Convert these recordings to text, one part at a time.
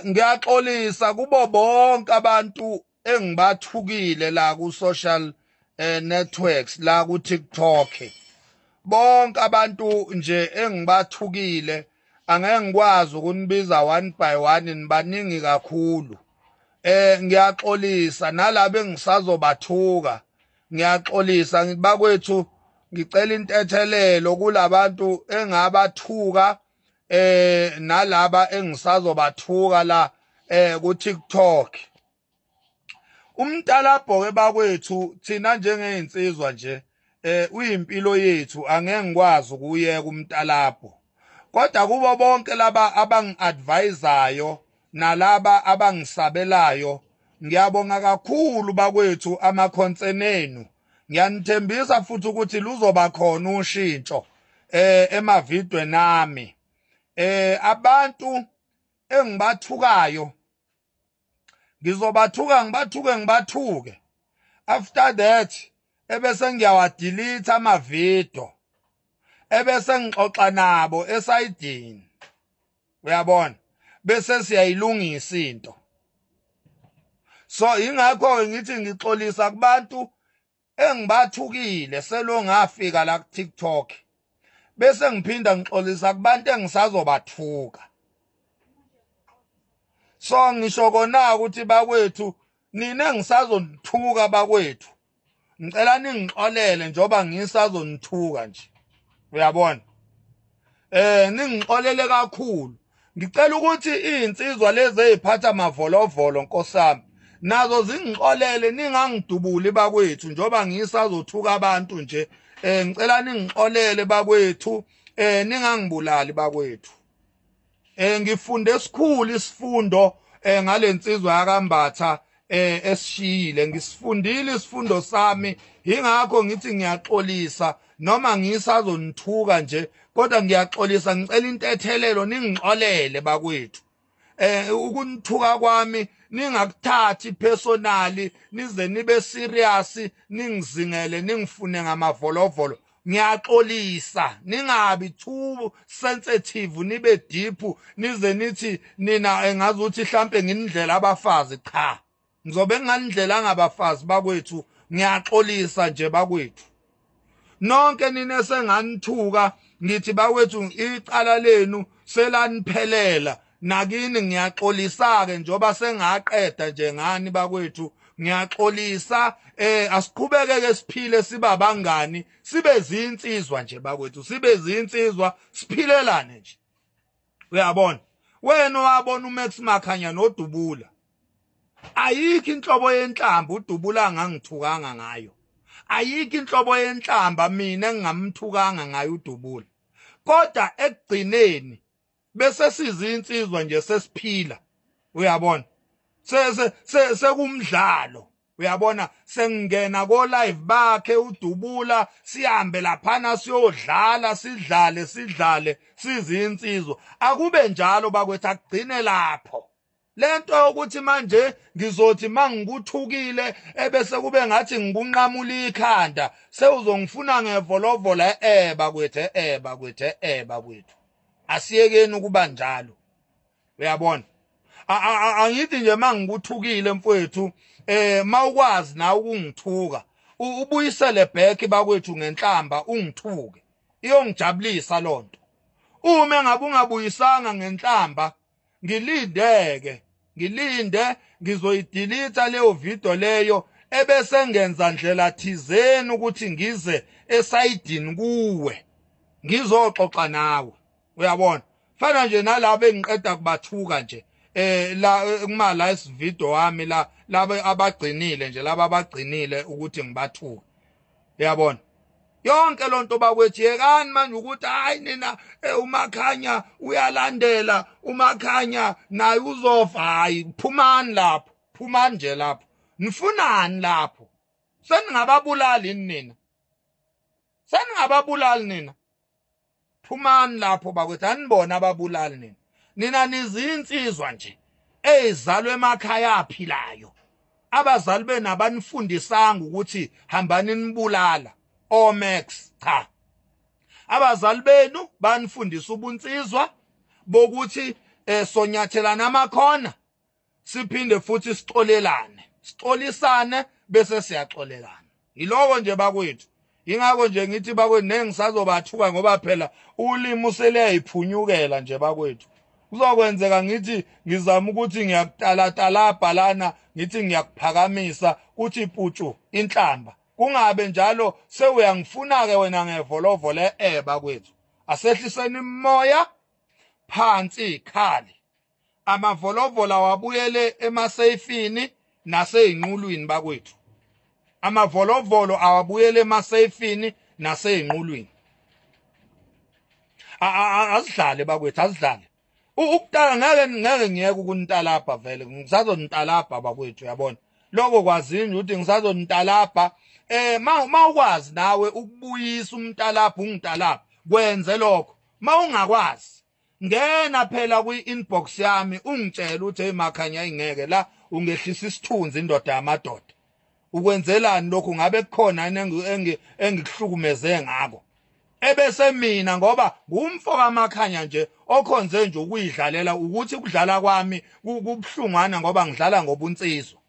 Ngiyaxolisa kubo bonke abantu engibathukile la ku social networks, la ku TikTok. Bonke abantu nje engibathukile, angeke ngikwazi ukunibiza one by one, nibaningi kakhulu. Ngiyaxolisa nalabo engisazobathuka. Ngiyaxolisa, ngithi bakwethu, ngicela intethelelo kulabantu engabathuka nalaba engisazobathuka la ku TikTok. Umntalabho ke bakwethu, thina njengeinsizwa nje uyimpilo yethu, angeke ngikwazi ukuyeka umntalabho. Kodwa kubo bonke laba abangi-advisayo nalaba abangisabelayo, ngiyabonga kakhulu bakwethu, ama-concern enu. Ngiyanithembisa futhi ukuthi luzoba khona ushintsho emavidweni nami. Abantu engibathukayo, ngizobathuka, ngibathuke, ngibathuke, after that ebese ngiyawa-delete amavidiyo, ebese ngixoxa nabo esayidini, uyabona, bese siyayilungisa into. So ingakho ngithi ngixolisa kubantu engibathukile selo ngafika la ku TikTok, bese ngiphinda ngixolisa kubantu engisazobathuka. So ngisho kona ukuthi bakwethu, nina engisazonithuka bakwethu, ngicela ningixolele njoba ngisazonithuka nje, uyabona, ningixolele kakhulu. Ngicela ukuthi izinsizwa lezi eziphatha amavolovolo, nkosami, nazo zingixolele, ningangidubuli bakwethu njoba ngisazothuka abantu nje. Ngicela ningixolele bakwethu, ningangibulali bakwethu. Ngifunde esikhulu isifundo ngalensizwa yakaMbatha esishiyile. Ngisifundile isifundo sami, ingakho ngithi ngiyaxolisa noma ngisazonithuka nje, kodwa ngiyaxolisa, ngicela intethelelo, ningixolele bakwethu. Ukunithuka kwami ningakuthathi personally, nize nibe serious, ningizingele, ningifune ngamavolovolo. Ngiyaxolisa, ningabi too sensitive, nibe deep, nize nithi nina engazuthi mhlambe nginindlela abafazi. Cha, ngizobe nginganindlela ngabafazi bakwethu. Ngiyaxolisa nje bakwethu, nonke nina senganithuka. Ngithi bakwethu, icala lenu selaniphelela nakini. Ngiyaxolisa ke njoba sengaqeda nje ngani bakwethu. Ngiyaxolisa. Asiqhubeke ke siphile, siba bangani, sibe zinsizwa nje bakwethu, sibe zinsizwa, siphilelane nje, uyabona. Wena wabona uMax Makhanya noDubula, ayikho inhlobo yenhlamba uDubula angangithukanga ngayo, ayikho inhlobo yenhlamba mina engingamthukanga ngayo uDubula, kodwa ekugcineni bese sizinsizwa nje, sesiphila, uyabona, sekumdlalo, uyabona. Sengingena ko live bakhe uDubula, sihambe laphana siyodlala, sidlale, sidlale, sizinsizwa. Akube njalo bakwethu, akugcine lapho lento yokuthi manje ngizothi mangikuthukile ebese kube ngathi ngikunqamula ikhanda, sewuzongifuna ngevolovolo. Bakwethu, bakwethu, bakwethu, asiyekeni ukuba njalo, uyabona. Angithi nje mangikuthukile mfowethu, mawukwazi nawe ukungithuka, ubuyisele back bakwethu ngenhlamba, ungithuke, iyongijabulisa lonto. Uma engabe ungabuyisanga ngenhlamba, ngilindeke, ngilinde, ngizoyi-delete leyo video leyo, ebese ngenza ndlela thizeni ukuthi ngize esayidini kuwe, ngizoxoxa nawe, uyabona. Fana nje nalabo engiqeda kubathuka nje la kuma last video wami la, laba abagcinile nje, laba abagcinile ukuthi ngibathuke, uyabona. Yonke lonto bakwethu, yekani manje ukuthi hayi nina, uMakhanya uyalandela, uMakhanya naye uzofa. Hayi, phumani lapho, phumani nje lapho. Nifunani lapho? Seningababulali nina? Seningababulali nina? Phumani lapho bakwethu, anibona ababulali nina. Nina nizinsizwa nje ezalwe emakhaya aphilayo, abazali benu abanifundisanga ukuthi hambani nibulala oMax. Cha, abazali benu banifundisa ubunsizwa bokuthi Sonyathelana amakhona, siphinde futhi sixolelane, sixolisane bese siyaxolelana. Yiloko nje bakwethu. Ingakho nje ngithi bakwethu nengisazobathuka, ngoba phela ulimi seliyayiphunyukela nje bakwethu. Kuzokwenzeka ngithi ngizama ukuthi ngiyakutalatalabha lana, ngithi ngiyakuphakamisa, kuthi putshu inhlamba. Kungabe njalo sewuyangifuna ke wena ngevolovolo bakwethu. Asehliseni imoya phansi ikhali. Amavolovolo awabuyele emaseyifini naseyinqulwini bakwethu. Amavolovolo awabuyele emaseyifini naseyinqulwini. Azidlale bakwethu, azidlale. Ukutala ngeke ngiyeke ukuntalabha vele, ngisazontalabha bakwethu, yabona. Lokho kwazini ukuthi ngisazontalabha. Ma ukwazi nawe ukubuyisa umntalabha, ungitalabha, kwenze lokho. Ma ungakwazi, ngena phela kwi-inbox yami ungitshela ukuthi hey Makhanya, ingeke la ungehlisa isithunzi indoda yamadoda. Ukwenzelani lokhu? Ngabe kukhona engikuhlukumeze ngako? Ebese mina, ngoba ngumfo kaMakhanya nje okhonze nje ukuyidlalela, ukuthi ukudlala kwami kubuhlungwana ngoba ngidlala ngobunsizwa,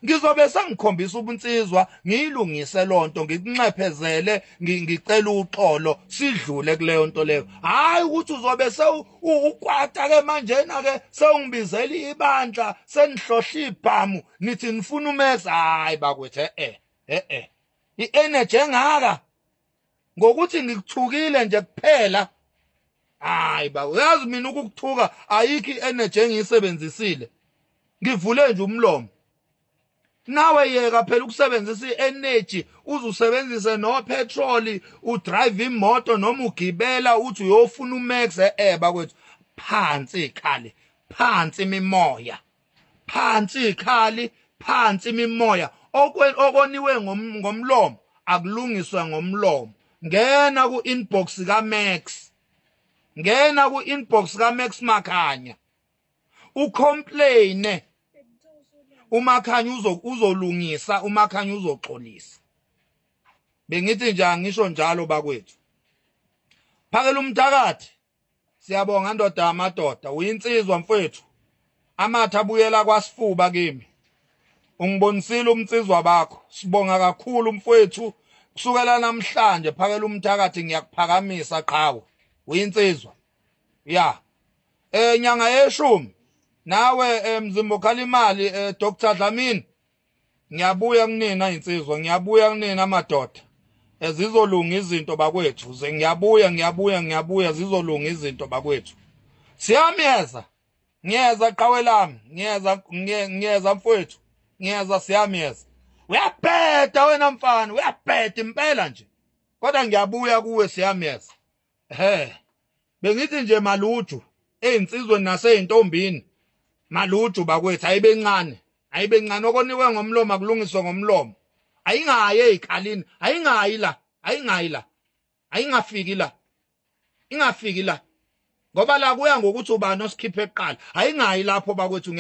ngizobe sengikhombisa ubunsizwa, ngiyilungise lonto, ngikunxephezele, ngicela uxolo, sidlule kuleyo nto leyo. Hayi ukuthi uzobe sewukwata ke manjena ke, sewungibizela ibandla, senihlohla ibhamu, nithi nifuna umeza. Hayi bakwethu, i-energy engaka ngokuthi ngikuthukile nje kuphela. Hayi ba, uyazi mina ukukuthuka ayikho i-energy engiyisebenzisile, ngivule nje umlomo. Nawe yeka phela ukusebenzisa i-energy, uzusebenzise no petrol, udrive imoto noma ugibela, uthi uyofuna uMax. Bakwethu, phansi ikhali, phansi imimoya, phansi ikhali, phansi imimoya. Okoniwe ngomlomo akulungiswe ngomlomo. Ngena ku-inbox kaMax, ngena ku-inbox kaMax Makhanya, ucomplain. UMakhanya uzolungisa, uMakhanya uzoxolisa. Bengithi nje angisho njalo bakwethu. Phakela umthakathi, siyabonga ndoda yamadoda, uyinsizwa mfowethu. Amatha abuyela kwasifuba kimi, ungibonisile umnsizwa bakho, sibonga kakhulu mfowethu. Kusukela namhlanje, phakela umthakathi, ngiyakuphakamisa qhawe, uyinsizwa ya. Nyanga yeshumi nawe, mzimba okhala imali, Dr Dlamini, ngiyabuya kunina insizwa, ngiyabuya kunina amadoda. Ezizolunga izinto bakwethu, ze ngiyabuya, ngiyabuya, ngiyabuya, zizolunga izinto bakwethu. Siyamyeza, ngiyeza qhawe lami, ngiyeza, ngiyeza mfowethu, ngiyeza, siyamyeza. Uyabheda wena mfana, uyabheda impela nje, kodwa ngiyabuya kuwe, siyamyeza. He, bengithi nje maluju ezinsizweni naseyintombini, maluju bakwethu, ayibencane, ayibencane. Okoniwe ngomlomo akulungiswe ngomlomo, ayingayi ezikhalini, ayingayi la, ayingayi la, ayingafiki la, ingafiki la, ngoba la kuya ngokuthi ubani osikhiphe eqala. Ayingayi lapho bakwethu.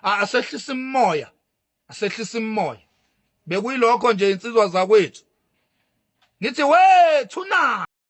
Asehlisa imoya, asehlisa imoya. Bekuyilokho nje insizwa zakwethu, ngithi wethu na.